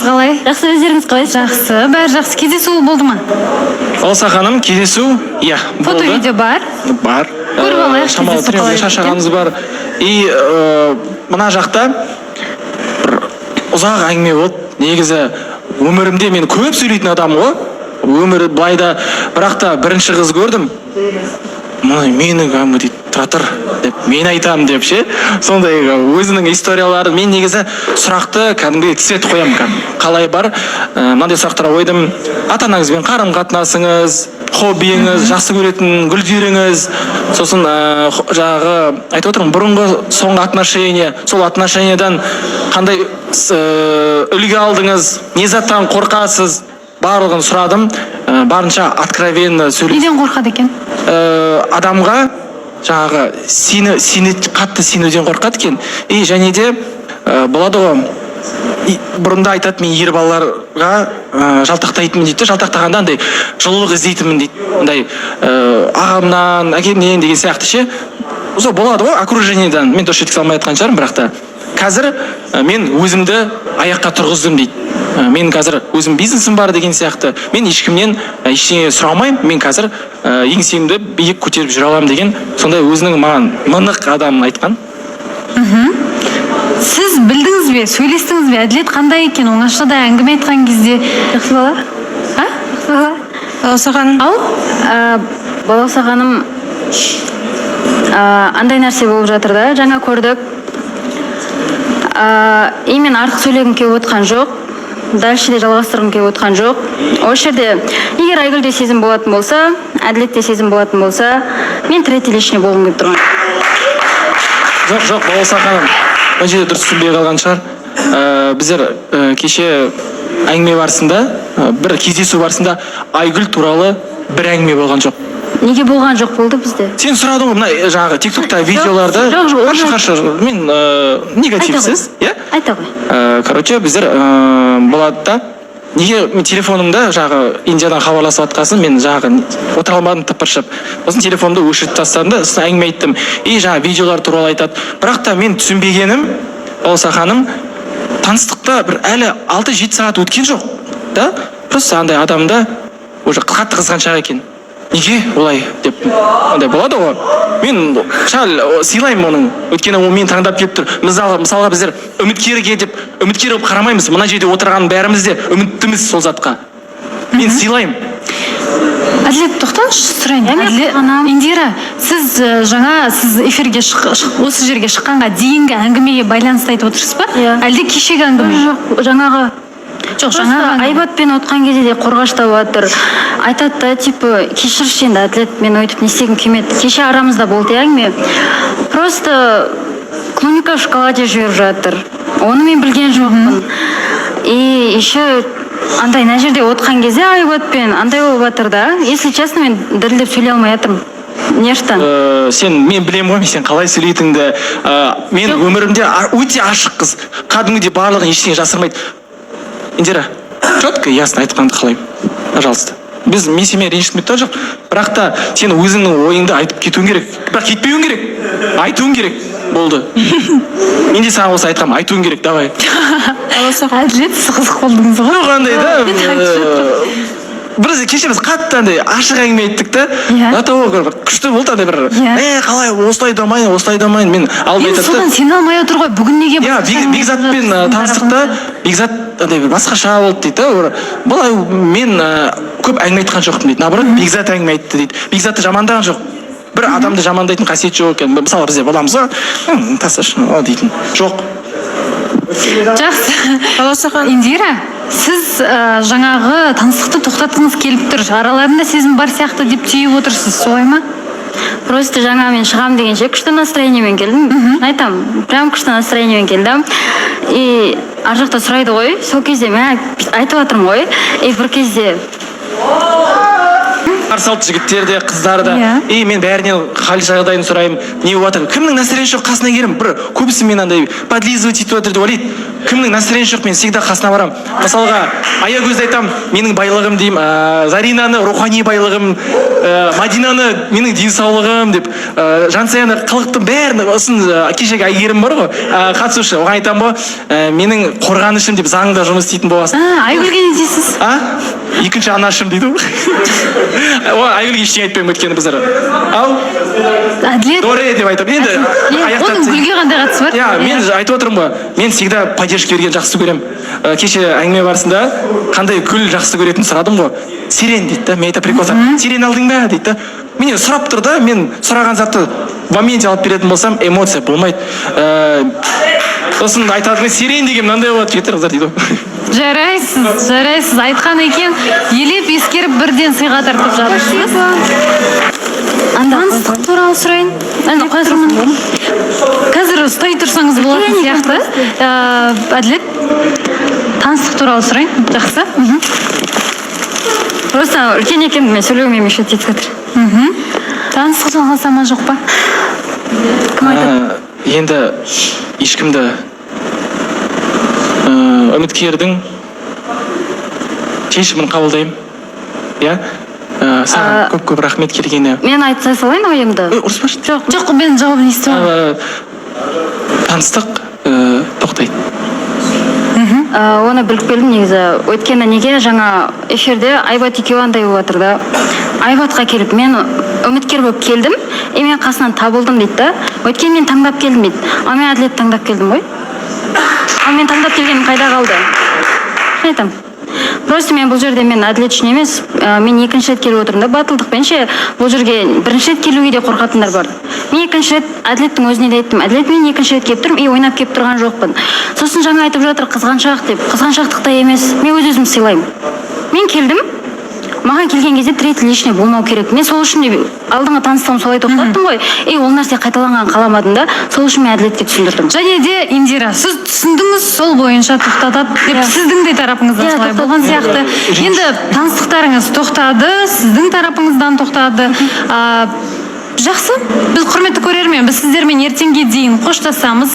Қалдарыңыз қалай? Жақсы, өздеріңіз қалайсыздар? Жақсы, бәрі жақсы. Кездесу болды ма? Балауса ханым, кездесу, иә, Фото, болды. видео бар. Бар. Көріп алайық, Шамалы кездесу тренде қалай шаршағанымыз бар. И мына жақта бір ұзақ әңгіме болды. Негізі өмірімде мен көп сөйлейтін адаммын ғой. Өмірі былай да, бірақ та бірінші қыз көрдім. Мына мені кәдімгідей «Тұра тұр» деп, мен айтамын деп ше, сондай өзінің историяларын. Мен негізі сұрақты кәдімгідей цвет қоямын, кәдімгі қалай бар. Мынандай сұрақтар қойдым: ата анаңызбен қарым қатынасыңыз, хоббиіңіз, жақсы көретін гүлдеріңіз. Сосын жаңағы айтып отырмын, бұрынғы, соңғы отношения, сол отношениядан қандай үлгі алдыңыз, не заттан қорқасыз, барлығын сұрадым. Барынша откровенно сөйлесіп. Неден қорқады екен? Адамға жаңағы сені қатты сенуден қорқады екен. И және де болады ғой, и бұрында айтады, мен ер балаларға жалтақтайтынмын дейді де, жалтақтағанда андай жылулық іздейтінмін дейді, андай ағамнан, әкемнен деген сияқты ше. Сол болады ғой, окружениедан. Мен дұрыс жеткізе алмай жатқан шығармын, бірақ та қазір мен өзімді аяққа тұрғыздым дейді. Мен қазір өзім бизнесім бар деген сияқты, мен ешкімнен ештеңе сұрамаймын, мен қазір еңсемді биік көтеріп жүре аламын деген сондай өзінің маған мынық адамын айтқан. Сіз білдіңіз бе, сөйлестіңіз бе, Әділет қандай екен оңашада әңгіме айтқан кезде? Жақсы бала. А? Жақсы бала. Балауса ханым. Ал. Балауса ханым, андай нәрсе болып жатыр да, жаңа көрдік. И мен артық сөйлегім келіп отқан жоқ, дальше де жалғастырғым келіп отқан жоқ. Осы жерде егер Айгүлде сезім болатын болса, Әділетте сезім болатын болса, мен третий лишний болғым келіп тұрған. Жоқ, жоқ, Балауса ханым, мына жерде дұрыс түсінбей қалған шығар. Біздер кеше әңгіме барысында, бір кездесу барысында Айгүл туралы бір әңгіме болған жоқ. Неге болған жоқ? Болды бізде. Сен сұрадың ғой мына жаңағы тиктокта видеоларды. Жоқ, жоқ. Қаршы, қаршы, мен негативсіз, иә. Айта ғой. Короче, біздер болады да, неге мен телефонымда жаңағы Индиядан хабарласып жатқасын, мен жаңағы отыра алмадым тыпыршып, сосын телефонымды өшіріп тастадым да, сосын әңгіме айттым. И жаңағы видеолар туралы айтады, бірақ та мен түсінбегенім, Балауса ханым, таныстықта бір әлі 6-7 сағат өткен жоқ да, просто андай адамда уже қатты қызғаншақ екен, неге олай деп андай болады ғой. Мен сәл сыйлаймын оның, өйткені ол мені таңдап келіп тұр. Мысалы, мысалға, біздер үміткерге деп, үміткер болып қарамаймыз, мына жерде отырған бәріміз де үміттіміз сол затқа, мен сыйлаймын. Әділет, тоқтаңызшы, сұрайын. Иә, мен Әділет, Индира, сіз жаңа сіз эфирге осы жерге шыққанға дейінгі әңгімеге байланысты айтып отырсыз ба? Иә. Әлде кешегі әңгіме? Жоқ, жаңағы. Жоқ, Просто жаңағы әңгіме. Айбатпен отқан кезде де қорғаштап жатыр, айтады да, типа, кешірші енді, Әділет, мен өйтіп не істегім келмеді. Кеше арамызда болды әңгіме, просто клубника в шоколаде жіберіп жатыр, оны мен білген жоқпын. И еще андай мына жерде отқан кезде Айбатпен андай болып жатыр да. Если честно, мен дірілдеп сөйлей алмай жатырмын нервтан. Сен, мен білемін ғой мен сен қалай сөйлейтініңді. Мен өмірімде өте ашық қыз, кәдімгідей барлығын, ештеңе жасырмайды. Индира, четко, ясно айтқанды қалаймын, пожалуйста. Біз, мен сенімен ренжіткім келіп жоқ, бірақ та сен өзіңнің ойыңды айтып кетуің керек, бірақ кетпеуің керек, айтуың керек болды. Мен де саған осы айтқанмын, айтуың керек, давай. Балауса. Әділет, сіз қызық болдыңыз ғой. Жоқ, андай да, Мен айтып жатырмын. Бір кеше біз қатты андай ашық әңгіме айттық та. Иә. До того бір күшті болды андай бір. Иә. Е, қалай, осылай да алмайын, осылай да алмайын, мен алып Енді айтады да. содан сене алмай отыр ғой бүгін, неге Иә. басқаша әңгіме Бекзатпен айтып таныстық та, жатырсыз? Бекзат андай бір басқаша болды дейді да, бір былай мен көп әңгіме айтқан жоқпын дейді, наоборот, Бекзат әңгіме айтты дейді. Бекзатты жамандаған жоқ, бір адамды жамандайтын қасиет жоқ екен. Мысалы, бізде боламыз ғой, «Тасташы о» дейтін жоқ. Жақсы. Балауса ханым. Индира, сіз жаңағы таныстықты тоқтатқыңыз келіп тұр, араларында сезім бар сияқты деп түйіп отырсыз, солай ма? Просто жаңа мен шығамын дегенше күшті настроениемен келдім, айтамын, прям күшті настроениемен келдім. И ар жақта сұрайды ғой, сол кезде мә, айтып жатырмын ғой. И бір кезде Қарсы алды жігіттер де, қыздар да. Иә. И мен бәрінен хал жағдайын сұраймын, не болып жатыр, кімнің настроениесі жоқ, қасына келемін. Бір көбісі мен андай подлизывать етіп жатыр деп ойлайды. Кімнің настроениесі жоқ, мен всегда қасына барамын. Мысалға, Аягөзді айтамын, менің байлығым деймін, Заринаны рухани байлығым, Мадинаны менің денсаулығым деп, Жансаяны, қылықтың бәрін. Сосын кешегі Әйгерім бар ғой, қатысушы, оған айтамын ғой, менің қорғанышым деп, заңда жұмыс істейтін боласың. А, Айгүлге не дейсіз? А, екінші анашым дейді ғой. Ой, Айгүлге ештеңе айтпаймын, өйткені біздер ау Әділет. Доре деп айтамын енді. Иә, Аяқтап оның гүлге қандай қатысы бар? Иә, мен айтып отырмын ғой, мен всегда поддержка берген жақсы көремін. Кеше әңгіме барысында қандай гүл жақсы көретінін сұрадым ғой. Сирень дейді да. Мен айтамын, прикол, сирень алдың ба дейді да. Менен сұрап тұр да. Мен сұраған затты в моменте алып беретін болсам, эмоция болмайды. Сосын айтатын сирень деген мынандай болады, жігіттер, қыздар дейді ғой. Жарайсыз, жарайсыз. Айтқан екен, елеп ескеріп, бірден сыйға тартып жатырсыз. Таныстық туралы сұрайын енді, қоя тұрмын. Қазір ұстай тұрсаңыз болатын сияқты. Әділет, таныстық туралы сұрайын, жақсы. Просто үлкен екенмін мен, сөйлеуіме мешать етіп жатыр. Таныстық жалғаса ма, жоқ па? Кім айтады? Енді ешкімді, үміткердің шешімін қабылдаймын, иә. Саған көп көп рахмет келгеніне. Мен айта салайын ойымды. Ой, ұрыспашы. Жоқ. Жоқ, мен жауабын естіп алдым. Таныстық тоқтайды. Оны біліп келдім негізі. Өйткені неге, жаңа эфирде Айбат екеуі андай болып жатыр да. Айбатқа келіп, мен үміткер болып келдім и мен қасынан табылдым дейді да. Өйткені мен таңдап келдім дейді. Ал мен Әділетті таңдап келдім ғой. Ал мен таңдап келгенім қайда қалды? Мен айтамын, просто мен бұл жерде, мен Әділет үшін емес, мен екінші рет келіп отырмын да батылдықпен ше. Бұл жерге бірінші рет келуге де қорқатындар бар. Мен екінші рет, Әділеттің өзіне де айттым: «Әділет, мен екінші рет келіп тұрмын и ойнап келіп тұрған жоқпын». Сосын жаңа айтып жатыр қызғаншақ деп. Қызғаншақтық та емес, мен өз өзімді сыйлаймын. Мен келдім, маған келген кезде третий лишний болмау керек. Мен сол үшін де алдыңғы таныстығым солай тоқтаттым ғой. И ол нәрсе қайталанғанын қаламадым да, сол үшін мен Әділетке түсіндірдім. Және де, Индира, сіз түсіндіңіз, сол бойынша тоқтатады деп, сіздің де тарапыңыздан Иә, солай тоқтатты. болған сияқты. Енді таныстықтарыңыз тоқтады, сіздің тарапыңыздан тоқтады. Жақсы, біз, құрметті көрермен, біз сіздермен ертеңге дейін қоштасамыз.